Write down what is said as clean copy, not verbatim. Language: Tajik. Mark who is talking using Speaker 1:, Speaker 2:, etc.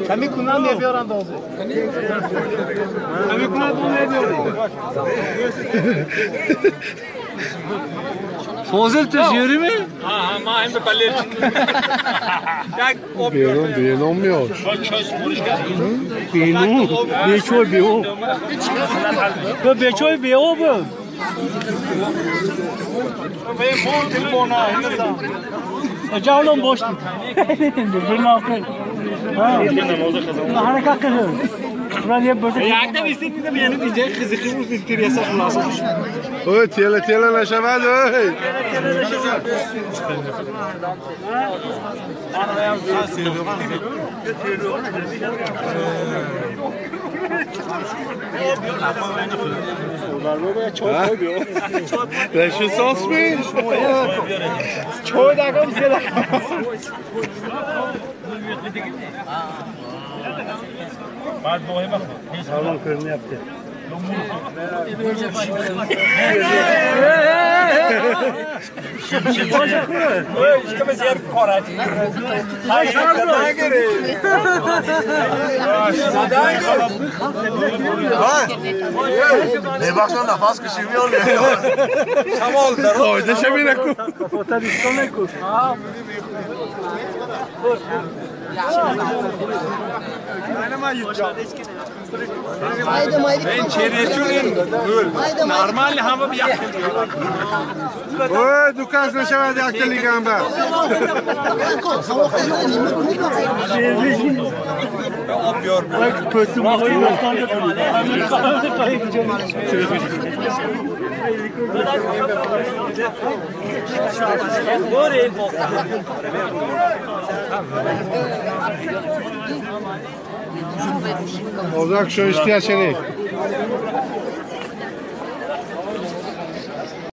Speaker 1: Ками кунам мебиёранд ҳозир. Ками кунам мебиёранд.
Speaker 2: Фозил ту жюри ми?
Speaker 3: Ҳа, ман ҳам балерчик. Як об
Speaker 4: Берун берун меош.
Speaker 2: Берун, бечой беоб. Ту бечой беоб. Ҷавлон бошти. Bir mavqe. Harakat qilib. Ular yeb bo'lsa.
Speaker 3: Якта висит дидам, яъне инҷа хизихи буд, интереса хулоса.
Speaker 4: Ой, тела тела нашавад, ой. Reşisans mı?
Speaker 1: Choy dagam sela.
Speaker 2: Salon körünü yaptı.
Speaker 5: Бебахшо, нафас каши меоли.
Speaker 4: Қоидаша минаку.
Speaker 3: Нормал ҳама як.
Speaker 4: Ой, дукас нашавад якта лиганба. Озак шоиштия шеник.